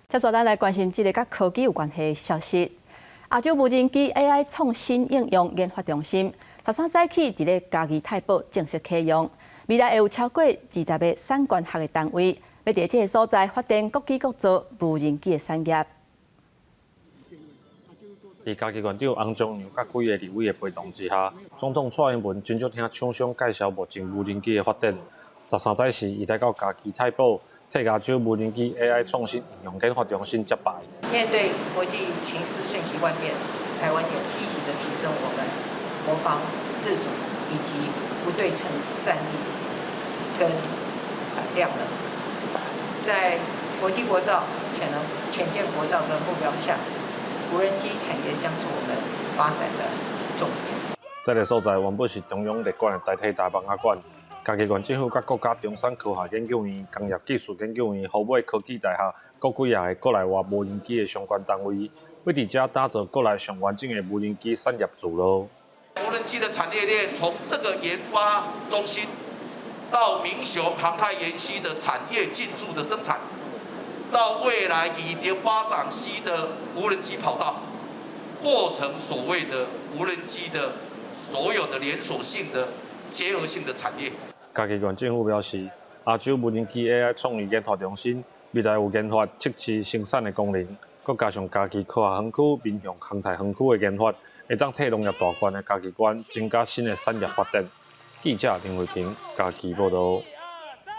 接續咱來關心這个佮科技有關係的消息。亞洲無人機 AI 創新應用研發中心，13早起佇咧嘉義太保正式啟用。未來會有超過20個產官學的單位，欲佇這个所在發展國機國造無人機的產業。佇嘉義縣長洪仲良佮幾个立委的陪同之下，總統蔡英文真足聽廠商介紹目前無人機的發展。13早時，伊來到嘉義太保，替亞洲無人機 AI 創新應用研發中心揭牌。面對國際情勢瞬息萬變，台灣也積極的提升我們國防自主以及不對稱戰力跟量能，在國機國造、潛能潛艦國造的目標下，無人機產業將是我們發展的重點。這个所在原本是中央列管的代替大蠓仔館，嘉義縣政府佮國家中山科學研究院、工業技術研究院、湖尾科技大學、閣幾仔个國內外無人機的相關單位，欲佇遮打造國內上完整的無人機產業聚落。無人機的產業鏈從這個研發中心到民雄航太園區的產業進駐的生產，到未來擬定八掌溪的無人機跑道，過程所謂的無人機的所有的連鎖性的結合性的產業。嘉義縣政府表示，亞洲無人機 AI 創意研發中心未來有研發、測試、生產的功能，閣加上嘉義科學園區、民雄航太園區的研發，會當替農業大縣的嘉義縣增加新的產業發展。記者林慧萍嘉義報導。